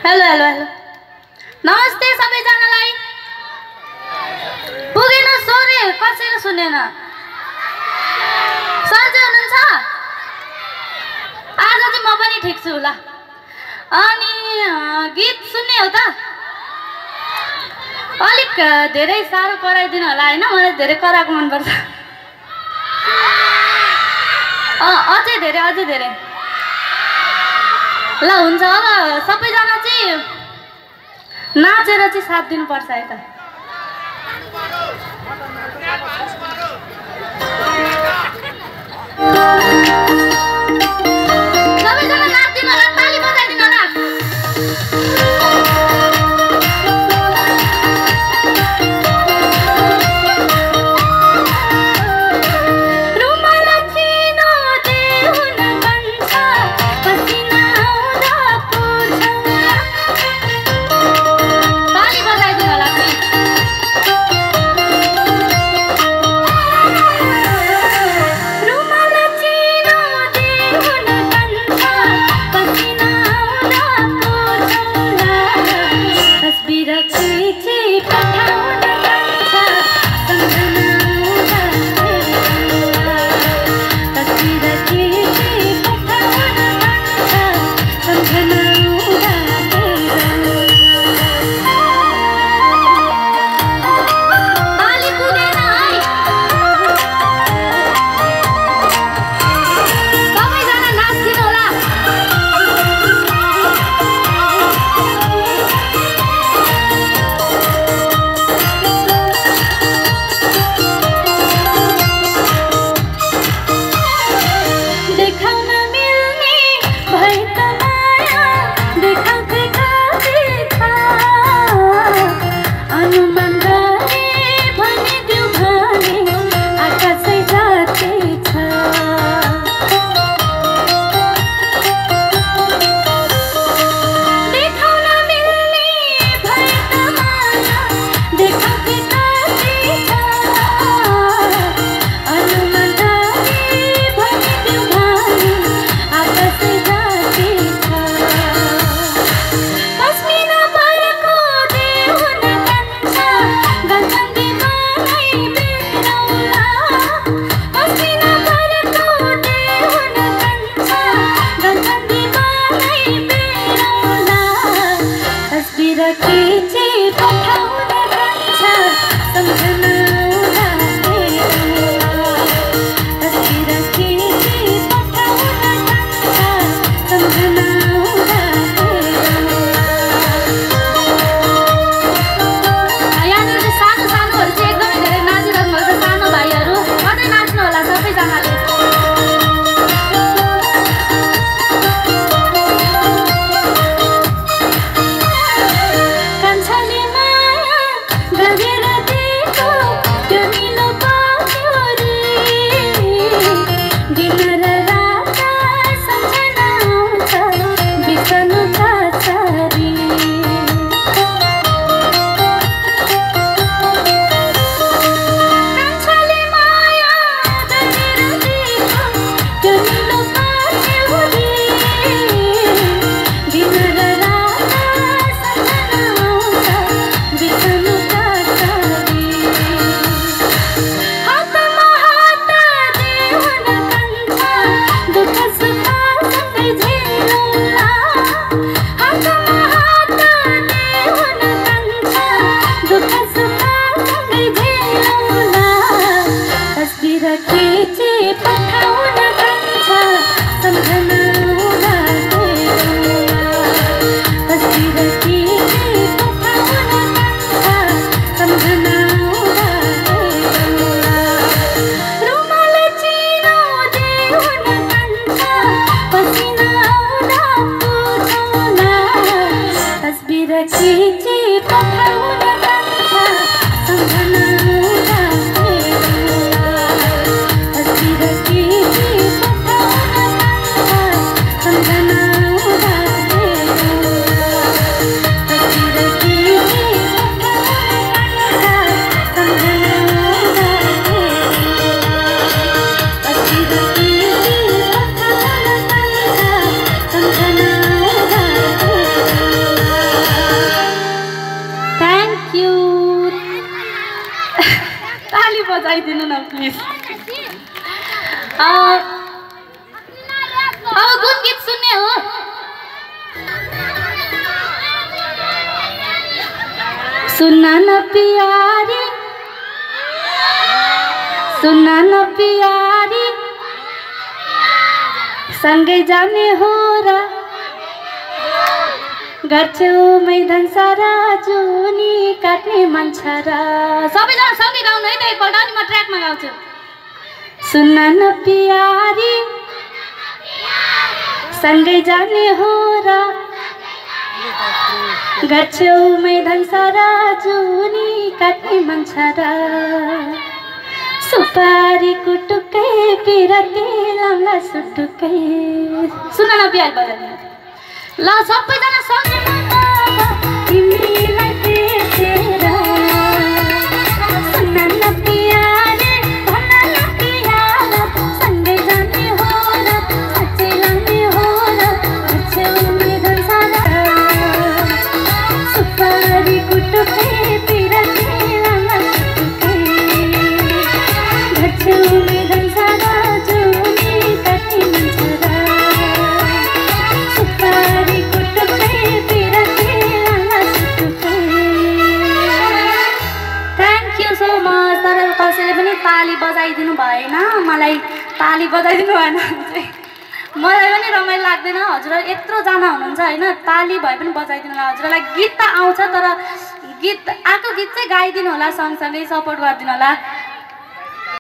Hello hello hello नमस्ते सबैजनालाई। पुगेन सोरे कसैले सुनेन। सन्चै हुनुहुन्छ? आज चाहिँ म पनि ठिक छु ल। अनि गीत सुन्ने हो त? अलिक धेरै साह्रो कराइदिनु होला हैन, मलाई धेरै कराएको मनपर्छ। अझै धेरै ल हुन्छ। अब सबैजना चाहिँ नाचेर चाहिँ साथ दिनुपर्छ है त। सबैजना नाच्दिनु होला, ताली बजाइदिनु होला। यू ताली बजाइदिनु न प्लिज अब कुन गीत सुन्ने हो सुन्ना न प्यारी सुन्ना न प्यारी सँगै जाने हो र गर्छौमै धनसारा जुनी काट्ने मन छ र सबैजना सँगै गाउनु है त एकपल्ट अनि म ट्र्याकमा गाउँछु सुन्ना न प्यारी सँगै जाने हो र गर्छौमै धनसारा जुनी काट्ने मन छ र सुपारी कुटुकै पिरती लाउला सुटुकै सुन्ना न प्यारी बजाउनु ल सबैजना सँगै तिमीलाई बिर्सेर सुन्न न प्यारी भन्न न प्यार सँगै जाने हो र साँच्चै लाउने हो र छेउमै धनसारा सुपारी कुटुकै पिरती लाउला सुटुकै छेउमै धनसारा जुनी काट्ने मन छ र सुपारी कुटुकै पिरती लाउला सुटुकै थ्याङ्क यू सो मच तर कसैले पनि ताली बजाइदिनु भएन मलाई ताली बजाइदिनु भएन चाहिँ मलाई पनि रमाइलो लाग्दैन हजुरहरू यत्रोजना हुनुहुन्छ होइन ताली भए पनि बजाइदिनु होला हजुरहरूलाई गीत त आउँछ तर गीत आएको गीत चाहिँ गाइदिनु होला सँगसँगै सपोर्ट गरिदिनु होला